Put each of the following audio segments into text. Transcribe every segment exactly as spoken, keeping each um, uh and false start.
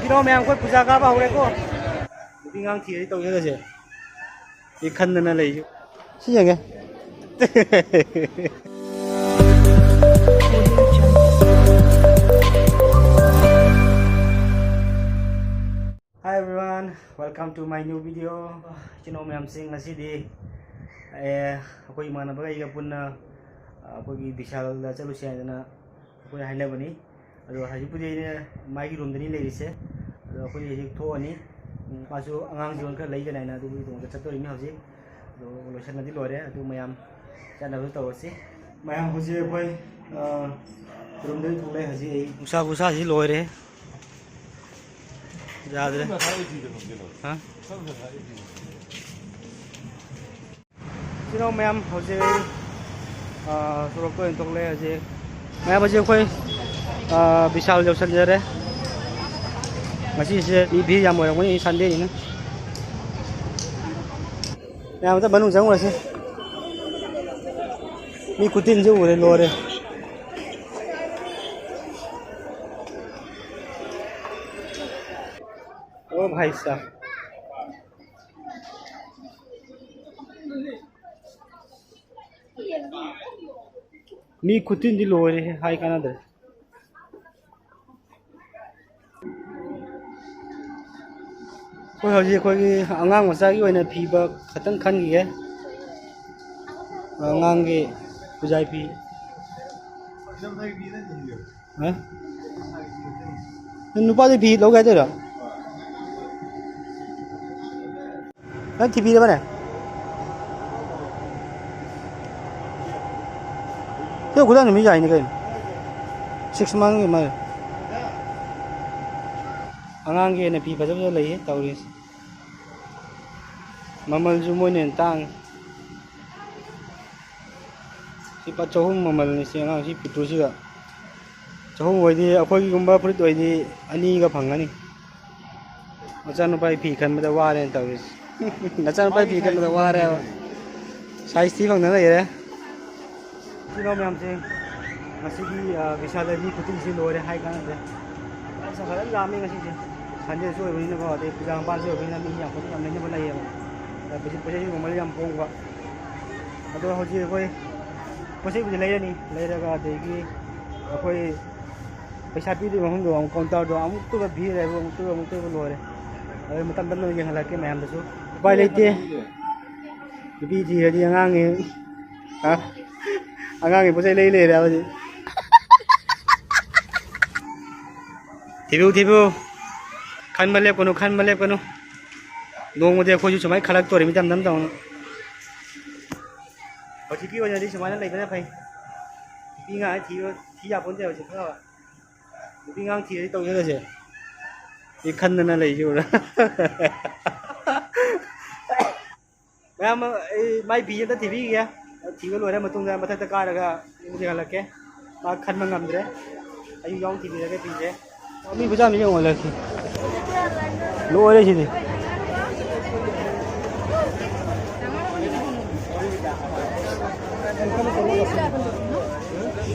ꯀꯩꯅꯣ ꯃꯌꯥꯝ, ꯑꯩꯈꯣꯏ ꯄꯨꯖꯥ ꯀꯥꯕ ꯍꯧꯔꯦꯀꯣ꯫ ꯅꯨꯄꯤ ꯑꯉꯥꯡ ꯊꯤꯔꯗꯤ ꯇꯧꯖꯔꯁꯦ꯫ ꯁꯤ ꯈꯟꯗꯅ ꯂꯩꯁꯨ꯫ ꯁꯤ ꯌꯦꯡꯒꯦ꯫ Hi everyone, welcome to my new video. ꯏꯆꯤꯟ ꯏꯅꯥꯎ ꯃꯌꯥꯝꯁꯤꯡ, ꯉꯁꯤꯗꯤ, ꯑꯦ, ꯑꯩꯈꯣꯏ ꯏꯃꯥꯟꯅꯕꯒ ꯑꯩꯒ ꯄꯨꯟꯅ, ꯑ, ꯑꯩꯈꯣꯏꯒꯤ ꯕꯤꯁꯥꯜꯗ ꯆꯠꯂꯨꯁꯦ ꯍꯥꯏꯗꯅ ꯑꯩꯈꯣꯏ ꯍꯥꯏꯅꯕꯅꯤ꯫ ꯑꯗꯣ ꯍꯧꯖꯤꯛꯄꯨꯗꯤ ꯑꯩꯅ ꯃꯥꯒꯤ ꯔꯨꯝꯗꯅꯤ ꯂꯩꯔꯤꯁꯦ꯫ ꯑꯗꯣ ꯑꯩꯈꯣꯏ ꯍꯧꯖꯤꯛ ꯊꯣꯛꯑꯅꯤ꯫ ꯎꯝ, ꯃꯥꯁꯨ ꯑꯉꯥꯡꯁꯤꯡ ꯈꯔ ꯂꯩꯒꯅꯤ ꯍꯥꯏꯅ ꯑꯗꯨꯒꯤꯗꯃꯛꯇ ꯆꯠꯇꯣꯔꯤꯅꯤ ꯍꯧꯖꯤꯛ꯫ ꯑꯗꯣ ꯂꯣꯏꯁꯤꯟꯅꯗꯤ ꯂꯣꯏꯔꯦ꯫ ꯑꯗꯨ ꯃꯌꯥꯝ ꯆꯠꯅꯕꯁꯨ ꯇꯧꯔꯁꯤ꯫ ꯃꯌꯥꯝ ꯍꯧꯖꯤꯛ ꯑꯩꯈꯣꯏ, ꯑ, ꯔꯨꯝꯗꯒꯤ ꯊꯣꯛꯂꯛꯑꯦ ꯍꯧꯖꯤꯛ ꯑꯩ꯫ ꯅꯨꯡꯁꯥ ꯈꯨꯁꯥꯁꯤ ꯂꯣꯏꯔꯦ꯫ ꯌꯥꯗ꯭ꯔꯦ꯫ ꯍꯥ? ꯏꯆꯤꯟ ꯏꯅꯥꯎ ꯃꯌꯥꯝ, ꯍꯧꯖꯤꯛ ꯑꯩ, ꯑ, ꯁꯣꯔꯣꯛꯇ ꯑꯣꯏꯅ ꯊꯣꯛꯂꯛꯑꯦ ꯍꯧꯖꯤꯛ꯫ ꯃꯌꯥꯝ, ꯍꯧꯖꯤꯛ ꯑꯩꯈꯣꯏ, ꯑ, ꯕꯤꯁꯥꯜ ꯌꯧꯁꯟꯖꯔꯦ꯫ ꯉꯁꯤꯁꯦ ꯃꯤ ꯚꯤꯔ ꯌꯥꯝ ꯑꯣꯏꯔꯝꯒꯅꯤ, ꯁꯟꯗꯦꯅꯤꯅ꯫ ꯃꯌꯥꯝ ꯑꯝꯇ ꯃꯅꯨꯡ ꯆꯪꯉꯨꯔꯁꯤ꯫ ꯃꯤ ꯈꯨꯇꯤꯟꯁꯦ ꯎꯔꯦ, ꯂꯣꯏꯔꯦ꯫ ꯑꯣ ꯚꯥꯏ ꯁꯥꯍꯕ꯫ ꯃꯤ ꯈꯨꯇꯤꯟꯗꯤ ꯂꯣꯏꯔꯦꯍꯦ, ꯍꯥꯏ ꯀꯥꯟꯅꯗ꯭ꯔꯦ꯫ ꯑꯩꯈꯣꯏ ꯍꯧꯖꯤꯛ ꯑꯩꯈꯣꯏꯒꯤ ꯑꯉꯥꯡ ꯃꯆꯥꯒꯤ ꯑꯣꯏꯅ ꯐꯤꯕ ꯈꯛꯇꯪ ꯈꯟꯈꯤꯒꯦ꯫ ꯑꯉꯥꯡꯒꯤ ꯈꯨꯖꯥꯏ ꯐꯤ꯫ ꯍꯥ? ꯅꯪ ꯅꯨꯄꯥꯗꯤ ꯐꯤ ꯂꯧꯒꯦ ꯍꯥꯏꯗꯣꯏꯔꯣ? ꯅꯪ ꯊꯤꯕꯤꯔꯕꯅꯦ? ꯁꯤ ꯈꯨꯗꯥꯡ ꯅꯨꯃꯤꯠ ꯌꯥꯏꯅꯤ ꯀꯩꯅꯣ꯫ Six monthꯒꯤ ꯃꯥꯜꯂꯦ꯫ ꯑꯉꯥꯡꯒꯤ ꯑꯣꯏꯅ ꯐꯤ ꯐꯖ ꯐꯖꯕ ꯂꯩꯌꯦ ꯇꯧꯔꯤꯁꯦ꯫ ꯃꯃꯜꯁꯨ ꯃꯣꯏꯅ ꯍꯦꯟꯅ ꯇꯥꯡꯉꯤ꯫ ꯁꯤ ꯂꯨꯄꯥ ꯆꯍꯨꯝ ꯃꯃꯜꯅꯤ ꯁꯤ ꯑꯉꯥꯡ ꯁꯤ ꯄꯤꯛꯇ꯭ꯔꯨꯁꯤꯒ꯫ ꯆꯍꯨꯝ ꯑꯣꯏꯗꯤ ꯑꯩꯈꯣꯏꯒꯤꯒꯨꯝꯕ ꯐꯨꯔꯤꯠ ꯑꯣꯏꯗꯤ ꯑꯅꯤꯒ ꯐꯪꯒꯅꯤ꯫ ꯃꯆꯥꯅꯨꯄꯥꯒꯤ ꯐꯤ ꯈꯟꯕꯗ ꯋꯥꯔꯦꯅ ꯇꯧꯔꯤꯁꯦ꯫ ꯅꯆꯥꯅꯨꯄꯥꯒꯤ ꯐꯤ ꯈꯟꯕꯗ ꯋꯥꯔꯦꯕ꯫ Size ꯊꯤ ꯐꯪꯗꯅ ꯂꯩꯔꯦ꯫ ꯏꯆꯤꯟ ꯏꯅꯥꯎ ꯃꯌꯥꯝꯁꯦ, ꯉꯁꯤꯒꯤ, ꯑ, ꯕꯤꯁꯥꯜꯗ ꯃꯤ ꯈꯨꯇꯤꯟꯁꯤ ꯂꯣꯏꯔꯦ ꯍꯥꯏ ꯀꯥꯟꯅꯗ꯭ꯔꯦ꯫ ꯄꯩꯁꯥ ꯐꯖꯅ ꯌꯥꯝꯃꯤ ꯉꯁꯤꯁꯦ꯫ ꯁꯟꯗꯦꯁꯨ ꯑꯣꯏꯕꯅꯤꯅꯀꯣ, ꯑꯗꯩ ꯄꯨꯖꯥ ꯃꯄꯥꯟꯁꯨ ꯑꯣꯏꯕꯅꯤꯅ ꯃꯤ ꯌꯥꯝ ꯀꯟꯅ ꯌꯥꯝ ꯂꯩꯅꯕ ꯂꯩꯌꯦꯕ꯫ ꯑꯗ ꯄꯣꯠ ꯆꯩ, ꯄꯣꯠ ꯆꯩꯁꯨ ꯃꯃꯜ ꯌꯥꯝ ꯍꯣꯡꯕ꯫ ꯑꯗꯣ ꯍꯧꯖꯤꯛ ꯑꯩꯈꯣꯏ ꯄꯣꯠ ꯆꯩꯕꯨꯗꯤ ꯂꯩꯔꯅꯤ, ꯂꯩꯔꯒ ꯑꯗꯒꯤ ꯑꯩꯈꯣꯏ ꯄꯩꯁꯥ ꯄꯤꯗꯣꯏ ꯃꯐꯝꯗꯣ ꯑꯃꯨꯛ, ꯀꯥꯎꯟꯇꯔꯗꯣ ꯑꯃꯨꯛꯇꯣꯏꯕ ꯚꯤꯔ ꯍꯥꯏꯕꯨ, ꯑꯃꯨꯛꯇꯣꯏꯕ, ꯑꯃꯨꯛꯇꯣꯏꯕ ꯂꯣꯏꯔꯦ꯫ ꯑꯗꯩ ꯃꯇꯝ ꯃꯇꯝꯗ ꯌꯦꯡꯍꯜꯂꯛꯀꯦ ꯃꯌꯥꯝꯗꯁꯨ꯫ ꯎꯄꯥꯏ ꯂꯩꯇꯦ꯫ ꯅꯨꯄꯤ ꯊꯤꯔꯗꯤ ꯑꯉꯥꯡꯒꯤ, ꯍꯥ? ꯑꯉꯥꯡꯒꯤ ꯄꯣꯠ ꯆꯩ ꯂꯩ ꯂꯩꯔꯦ ꯍꯧꯖꯤꯛ꯫ ꯊꯤꯕꯤꯌꯨ, ꯊꯤꯕꯤꯌꯨ꯫ ꯈꯟꯕ ꯂꯦꯞꯀꯅꯨ, ꯈꯟꯕ ꯂꯦꯞꯀꯅꯨ꯫ ꯅꯣꯡꯃꯗꯤ ꯑꯩꯈꯣꯏꯁꯨ ꯁꯨꯃꯥꯏꯅ ꯈꯜꯂꯛꯇꯣꯔꯤꯃꯤ ꯇꯝ ꯇꯝ ꯇꯧꯅ꯫ ꯍꯧꯖꯤꯛꯀꯤ ꯑꯣꯏꯅꯗꯤ ꯁꯨꯃꯥꯏꯅ ꯂꯩꯕꯅ ꯐꯩ꯫ ꯅꯨꯄꯤ ꯑꯉꯥꯡ ꯊꯤꯕ, ꯊꯤ ꯌꯥꯄꯣꯟꯇꯦ ꯍꯧꯖꯤꯛ ꯈꯔ꯫ ꯅꯨꯄꯤ ꯑꯉꯥꯡ ꯊꯤꯔꯗꯤ ꯇꯧꯖꯔꯁꯦ꯫ ꯁꯤ ꯈꯟꯗꯅ ꯂꯩꯁꯤ ꯎꯔ꯫ ꯃꯌꯥꯝ, ꯑꯩ ꯃꯥꯏ ꯐꯤ ꯑꯝꯇ ꯊꯤꯕꯤꯒꯦ꯫ ꯊꯤꯕ ꯂꯣꯏꯔ ꯃꯇꯨꯡꯗ ꯃꯊꯛꯇ ꯀꯥꯔꯒ ꯌꯨꯝꯗ ꯍꯜꯂꯛꯀꯦ꯫ ꯃꯥ ꯈꯟꯕ ꯉꯝꯗ꯭ꯔꯦ꯫ ꯑꯩ ꯌꯥꯎꯅ ꯊꯤꯕꯤꯔꯒꯦ ꯐꯤꯁꯦ꯫ ꯃꯤ ꯈꯨꯌꯥꯝꯁꯦ ꯌꯦꯡꯉꯣ, ꯂꯛꯀꯤ꯫ ꯂꯣꯏꯔꯦ ꯁꯤꯗꯤ꯫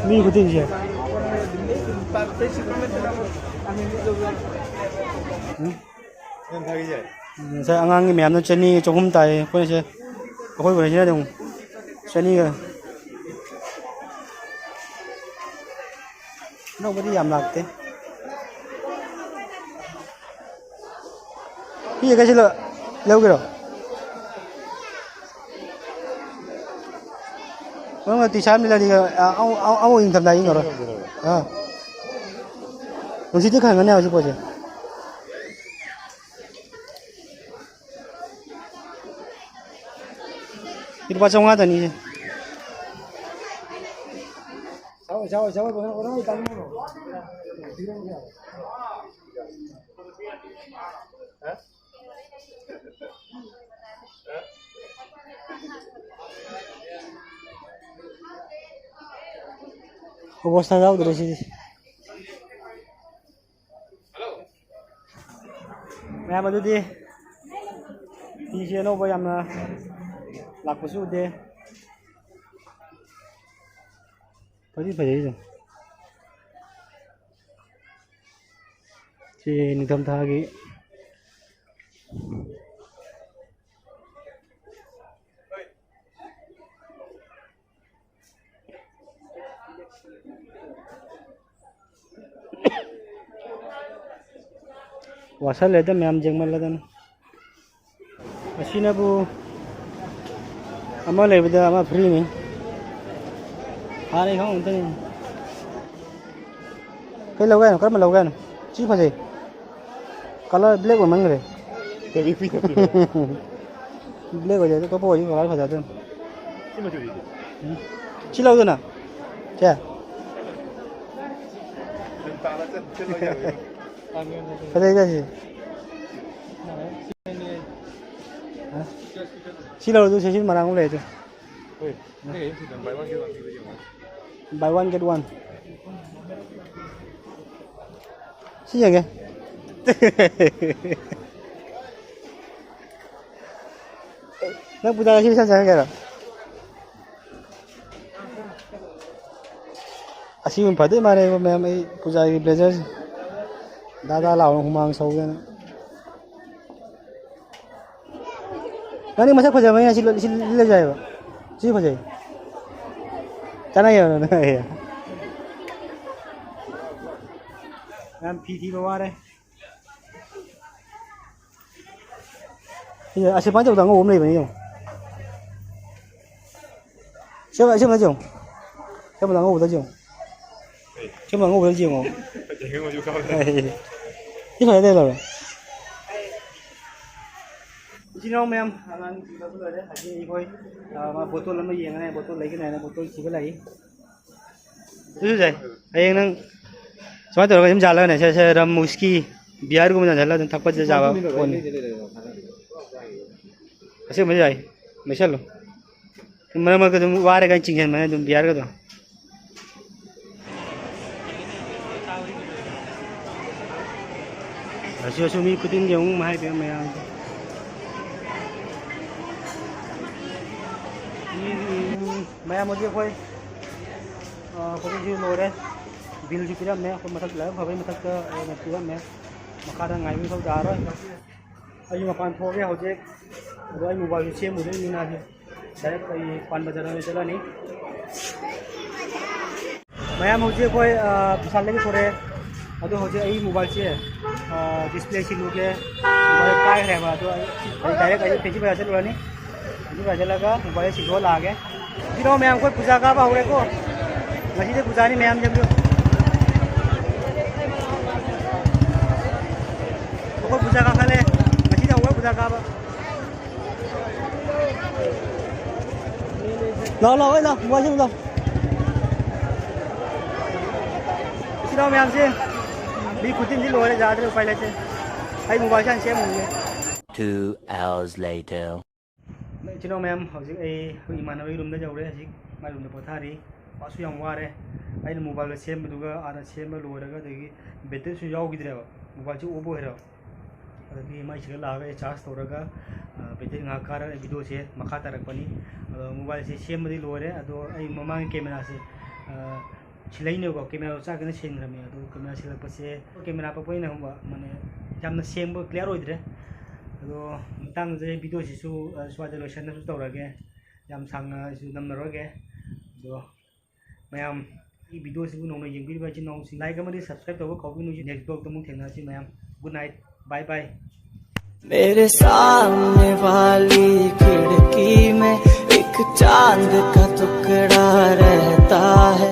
ꯃꯤ ꯈꯨꯇꯤꯟꯁꯦ꯫ ꯎꯝ? ꯉꯁꯥꯏ ꯑꯉꯥꯡꯒꯤ ꯃꯌꯥꯝꯅ ꯆꯅꯤ, ꯆꯍꯨꯝ ꯇꯥꯏ꯫ ꯑꯩꯈꯣꯏꯅ ꯁꯦ, ꯑꯩꯈꯣꯏ ꯈꯨꯟꯁꯤꯅ ꯑꯗꯨꯝ ꯆꯅꯤꯒ꯫ ꯑꯅꯧꯕꯗꯤ ꯌꯥꯝ ꯂꯥꯛꯇꯦ꯫ ꯄꯤꯔꯒ ꯁꯤ ꯂꯧ-, ꯂꯧꯒꯦꯔꯣ? ꯅꯪꯅ ꯇꯤ ꯁꯥꯔꯠ ꯑꯃ ꯂꯤꯠꯂꯗꯤ, ꯑ, ꯑꯃꯨꯛ, ꯑꯃꯨꯛ, ꯑꯃꯨꯛ ꯏꯪꯊꯝꯊꯥ ꯏꯪꯉꯔꯣꯏ꯫ ꯑꯥ꯫ ꯅꯨꯡꯁꯤꯠꯇꯤ ꯈꯪꯒꯅꯤ ꯍꯧꯖꯤꯛ ꯄꯣꯠꯁꯦ꯫ ꯁꯤ ꯂꯨꯄꯥ ꯆꯥꯝꯃꯉꯥꯗꯅꯤꯁꯦ꯫ ꯑꯣꯕꯣꯁꯇꯥ ꯌꯥꯎꯗ꯭ꯔꯦ ꯁꯤꯗꯤ꯫ ꯃꯌꯥꯝ ꯑꯗꯨꯗꯤ ꯐꯤꯁꯦ ꯑꯅꯧꯕ ꯌꯥꯝꯅ ꯂꯥꯛꯄꯁꯨ ꯎꯗꯦ꯫ ꯐꯗꯤ ꯐꯖꯩ ꯑꯗꯨꯝ꯫ ꯅꯤꯡꯊꯝꯊꯥꯒꯤ ꯋꯥꯁꯜꯂꯦꯗ ꯃꯌꯥꯝ ꯌꯦꯡꯃꯜꯂꯗꯅ꯫ ꯑꯁꯤꯅꯕꯨ ꯑꯃ ꯂꯩꯕꯗ ꯑꯃ ꯐ꯭ꯔꯤꯅꯤ꯫ ꯍꯥꯟꯅꯩ ꯈꯪꯉꯝꯒꯅꯤ꯫ ꯀꯩ ꯂꯧꯒꯦ ꯍꯥꯏꯅꯣ? ꯀꯔꯝꯕ ꯂꯧꯒꯦ ꯍꯥꯏꯅꯣ? ꯁꯤ ꯐꯖꯩ꯫ ꯀꯂꯔ ꯕ꯭ꯂꯦꯛ ꯑꯣꯏꯃꯟꯈ꯭ꯔꯦ꯫ ꯀꯔꯤ ꯄꯤꯔꯛꯇꯣꯏꯅꯣ? ꯕ꯭ꯂꯦꯛ ꯑꯣꯏꯖꯔꯗꯤ ꯑꯇꯣꯞꯄ ꯑꯣꯏꯔꯗꯤ ꯀꯂꯔ ꯐꯖꯗꯣꯏꯅꯤ꯫ ꯁꯤ ꯃꯆꯨꯁꯤꯗꯤ? ꯎꯝ꯫ ꯁꯤ ꯂꯧꯗꯅ꯫ ꯁꯦ꯫ ꯐꯖꯩꯗ ꯁꯤ꯫ ꯍꯥ? ꯁꯤ ꯂꯧꯔꯁꯨ ꯁꯤ ꯃꯔꯥꯡ ꯑꯃ ꯂꯩ ꯑꯗꯨ꯫ ꯍꯣꯏ꯫ Buy one get one. ꯁꯤ ꯌꯦꯡꯒꯦ꯫ ꯅꯪ ꯄꯨꯖꯥ ꯉꯁꯤ ꯄꯩꯁꯥ ꯆꯪꯉꯛꯀꯦꯔꯣ? ꯑꯁꯤꯕꯨ ꯐꯗꯣꯏ ꯃꯥꯜꯂꯦ ꯃꯌꯥꯝ, ꯑꯩ ꯄꯨꯖꯥꯒꯤ ꯕ꯭ꯂꯦꯖꯔꯁꯦ꯫ ꯗꯥ ꯗꯥ ꯂꯥꯎꯅ ꯍꯨꯃꯥꯡ ꯁꯧꯗꯅ꯫ ꯅꯪꯗꯤ ꯃꯁꯛ ꯐꯖꯕꯅꯤꯅ ꯁꯤ ꯂ-, ꯁꯤ ꯂꯩꯖꯩꯑꯕ꯫ ꯁꯤ ꯐꯖꯩ꯫ ꯆꯥꯅꯩꯌꯦꯕ ꯅꯪ꯫ ꯌꯥꯝ ꯐꯤ ꯊꯤꯕ ꯋꯥꯔꯦ꯫ ꯁꯤ ꯑꯁꯤ ꯁꯨꯃꯥꯏꯅ ꯇꯧꯕꯗ ꯑꯉꯧꯕ ꯑꯃ ꯂꯩꯕꯅꯤ ꯌꯦꯡꯉꯣ꯫ ꯁꯤ, ꯑꯁꯤ ꯑꯃ ꯌꯦꯡꯉꯣ꯫ ꯁꯤ ꯑꯃ ꯑꯉꯧꯕꯗ ꯌꯦꯡꯉꯣ꯫ ꯁꯤ ꯑꯃ ꯑꯉꯧꯕꯗ ꯌꯦꯡꯉꯣ꯫ ꯁꯤ ꯐꯖꯗꯦ ꯂꯧꯔꯣ꯫ ꯏꯆꯤꯟ ꯏꯅꯥꯎ ꯃꯌꯥꯝ, ꯑꯉꯥꯡ ꯊꯤꯕꯁꯨ ꯂꯣꯏꯔꯦ꯫ ꯍꯧꯖꯤꯛ ꯑꯩꯈꯣꯏ, ꯑ, ꯃꯥ ꯕꯣꯇꯜ ꯑꯃ ꯌꯦꯡꯉꯅꯤ, ꯕꯣꯇꯜ ꯂꯩꯒꯅꯤ ꯍꯥꯏꯅ ꯕꯣꯇꯜ ꯊꯤꯕ ꯂꯥꯛꯏ꯫ ꯑꯗꯨꯁꯨ ꯌꯥꯏ꯫ ꯍꯌꯦꯡ ꯅꯪ ꯁꯨꯃꯥꯏꯅ ꯇꯧꯔꯒ ꯑꯗꯨꯝ ꯌꯥꯜꯂꯒꯅꯦ, ꯁꯦ, ꯁꯦ, ꯔꯝ, ꯋꯤꯁꯀꯤ, ꯕꯤꯌꯥꯔꯒꯨꯝꯕ ꯌꯥꯜꯂꯒ ꯑꯗꯨꯝ ꯊꯛꯄꯗ ꯌꯥꯕ ꯄꯣꯠꯅꯤ꯫ ꯑꯁꯦꯡꯕ ꯌꯥꯏ꯫ ꯂꯩꯁꯜꯂꯨ꯫ ꯃꯔꯛ ꯃꯔꯛꯇ ꯑꯗꯨꯝ ꯋꯥꯔꯦ ꯀꯥꯏꯅ ꯆꯤꯡꯁꯤꯟꯕꯅꯦ ꯑꯗꯨꯝ ꯕꯤꯌꯥꯔꯒꯗꯣ꯫ ꯑꯁꯤꯁꯨ ꯃꯤ ꯈꯨꯗꯤꯡꯒꯤ ꯑꯃꯨꯛ ꯍꯥꯏꯕ ꯃꯌꯥꯝꯁꯦ꯫ ꯃꯤ, ꯃꯌꯥꯝ ꯍꯧꯖꯤꯛ ꯑꯩꯈꯣꯏ, ꯑ, ꯍꯧꯖꯤꯛꯁꯤ ꯂꯣꯏꯔꯦ꯫ ꯕꯤꯜꯁꯨ ꯄꯤꯔꯝꯃꯦ꯫ ꯑꯩꯈꯣꯏ ꯃꯊꯛ ꯂꯥꯏꯕꯛ ꯐꯕꯒꯤ ꯃꯊꯛꯇ ꯑꯣꯏꯅ ꯄꯤꯔꯝꯃꯦ꯫ ꯃꯈꯥꯗ ꯉꯥꯏꯕ ꯃꯊꯧ ꯇꯥꯔꯔꯣꯏ꯫ ꯑꯩ ꯃꯄꯥꯟ ꯊꯣꯛꯑꯒꯦ ꯍꯧꯖꯤꯛ꯫ ꯑꯗꯣ ꯑꯩ ꯃꯣꯕꯥꯏꯜꯁꯨ ꯁꯦꯝꯃꯨꯗꯣꯏꯅꯤꯅ ꯗꯥꯏꯔꯦꯛ ꯑꯩ ꯄꯥꯟ ꯕꯖꯥꯔ ꯑꯣꯏꯅ ꯆꯠꯂꯅꯤ꯫ ꯃꯌꯥꯝ ꯍꯧꯖꯤꯛ ꯑꯩꯈꯣꯏ, ꯑ, ꯕꯤꯁꯥꯜꯗꯒꯤ ꯊꯣꯔꯛꯑꯦ꯫ ꯑꯗꯣ ꯍꯧꯖꯤꯛ ꯑꯩ ꯃꯣꯕꯥꯏꯜꯁꯦ, ꯑ, ꯗꯤꯁꯄ꯭ꯂꯦ ꯁꯤꯜꯂꯨꯒꯦ꯫ ꯃꯣꯕꯥꯏꯜ ꯀꯥꯏꯈ꯭ꯔꯦꯕ꯫ ꯑꯗꯣ ꯑꯩ, ꯑꯩ ꯗꯥꯏꯔꯦꯛ ꯑꯩ ꯐꯦꯟꯁꯤ ꯕꯖꯥꯔ ꯆꯠꯂꯨꯔꯅꯤ꯫ ꯐꯦꯟꯁꯤ ꯕꯖꯥꯔ ꯆꯠꯂꯒ ꯃꯣꯕꯥꯏꯜ ꯁꯤꯜꯂꯨꯔ ꯂꯥꯛꯑꯒꯦ꯫ ꯁꯤꯗꯣ ꯃꯌꯥꯝ ꯑꯩꯈꯣꯏ ꯄꯨꯖꯥ ꯀꯥꯕ ꯍꯧꯔꯦꯀꯣ꯫ ꯉꯁꯤꯗꯤ ꯄꯨꯖꯥꯅꯤ ꯃꯌꯥꯝ ꯌꯦꯡꯕꯤꯌꯨ꯫ ꯑꯩꯈꯣꯏ ꯄꯨꯖꯥ ꯀꯥꯈꯠꯂꯦ꯫ ꯉꯁꯤꯗꯤ ꯍꯧꯔꯦ ꯄꯨꯖꯥ ꯀꯥꯕ꯫ ꯂꯥꯛꯑꯣ, ꯂꯥꯛꯑꯣ, ꯂꯥꯛꯑꯣ, ꯃꯣꯕꯥꯏꯜ ꯁꯦꯝꯃꯨ ꯂꯥꯛꯑꯣ꯫ ꯏꯆꯤꯜ ꯏꯅꯥꯎ ꯃꯌꯥꯝꯁꯦ, ꯃꯤ ꯈꯨꯆꯤꯟꯁꯤ ꯂꯣꯏꯔꯦ, ꯌꯥꯗ꯭ꯔꯦ, ꯎꯄꯥꯏ ꯂꯩꯇꯦ꯫ ꯑꯩ ꯃꯣꯕꯥꯏꯜꯁꯦ ꯍꯥꯟꯅ ꯁꯦꯝꯃꯨꯒꯦ꯫ Two hours later. ꯏꯆꯤꯜ ꯏꯅꯥꯎ ꯃꯌꯥꯝ, ꯍꯧꯖꯤꯛ ꯑꯩ ꯑꯩꯈꯣꯏ ꯏꯃꯥꯟꯅꯕꯒꯤ ꯔꯨꯝꯗ ꯌꯧꯔꯦ꯫ ꯍꯧꯖꯤꯛ ꯃꯥꯏ ꯔꯨꯝꯗ ꯄꯣꯊꯥꯔꯤ꯫ ꯋꯥꯁꯨ ꯌꯥꯝ ꯋꯥꯔꯦ꯫ ꯑꯩꯅ ꯃꯣꯕꯥꯏꯜꯗ ꯁꯦꯝꯕꯗꯨꯒ ꯑꯥꯗ ꯁꯦꯝꯕ ꯂꯣꯏꯔꯒ ꯑꯗꯒꯤ ꯕꯦꯇ꯭ꯔꯤꯁꯨ ꯌꯥꯎꯈꯤꯗ꯭ꯔꯦꯕ, ꯃꯣꯕꯥꯏꯜꯁꯦ ꯑꯣꯐ ꯑꯣꯏꯔꯕ꯫ ꯑꯗꯒꯤ ꯃꯩꯁꯤꯗ ꯂꯥꯛꯑꯒ ꯑꯩ ꯆꯥꯔꯖ ꯇꯧꯔꯒ, ꯑ, ꯕꯦꯇ꯭ꯔꯤ ꯉꯥꯏꯍꯥꯛ ꯀꯥꯔꯒ ꯑꯩ ꯚꯤꯗꯤꯑꯣꯁꯦ ꯃꯈꯥ ꯇꯥꯔꯛꯄꯅꯤ꯫ ꯑꯗꯣ ꯃꯣꯕꯥꯏꯜꯁꯦ ꯁꯦꯝꯕꯗꯤ ꯂꯣꯏꯔꯦ꯫ ꯑꯗꯣ ꯑꯩ ꯃꯃꯥꯡꯒꯤ ꯀꯦꯃꯦꯔꯥꯁꯦ, ꯑ, ꯁꯤꯜꯂꯛꯏꯅꯦꯕꯀꯣ꯫ ꯀꯦꯃꯦꯔꯥꯗꯣ ꯆꯥꯛꯀꯅ ꯁꯦꯡꯈ꯭ꯔꯕꯅꯦ꯫ ꯑꯗꯣ ꯀꯦꯃꯦꯔꯥ ꯁꯤꯜꯂꯛꯄꯁꯦ, ꯀꯦꯃꯦꯔꯥ ꯄꯛꯄ ꯑꯩꯅ ꯈꯪꯕ, ꯃꯥꯅꯦ, ꯌꯥꯝꯅ ꯁꯦꯡꯕ ꯀ꯭ꯂꯤꯌꯥꯔ ꯑꯣꯏꯗ꯭ꯔꯦ꯫ ꯑꯗꯣ ꯃꯇꯥꯡꯁꯦ ꯚꯤꯗꯤꯑꯣꯁꯤꯁꯨ, ꯑ, ꯁ꯭ꯋꯥꯏꯗ ꯂꯣꯏꯁꯟꯅꯕꯁꯨ ꯇꯧꯔꯒꯦ꯫ ꯌꯥꯝ ꯁꯥꯡꯅ ꯑꯩꯁꯨ ꯅꯝꯃꯔꯣꯏꯒꯦ꯫ ꯑꯗꯣ ꯃꯌꯥꯝ, ꯑꯩ ꯚꯤꯗꯤꯑꯣꯁꯤꯕꯨ ꯅꯧꯅ ꯌꯦꯡꯕꯤꯔꯤꯕ ꯏꯆꯤꯟ ꯏꯅꯥꯎꯁꯤꯡ, ꯂꯥꯏꯛ ꯑꯃꯗꯤ ꯁꯕꯁꯀ꯭ꯔꯥꯏꯕ ꯇꯧꯕ ꯀꯥꯎꯕꯤꯅꯨ꯫ ꯅꯦꯛꯁ ꯚꯤꯗꯤꯑꯣꯗ ꯑꯃꯨꯛ ꯊꯦꯡꯅꯔꯁꯤ ꯃꯌꯥꯝ꯫ Good night, bye bye. मेरे सामने वाली खिड़की में एक चांद का टुकड़ा रहता है।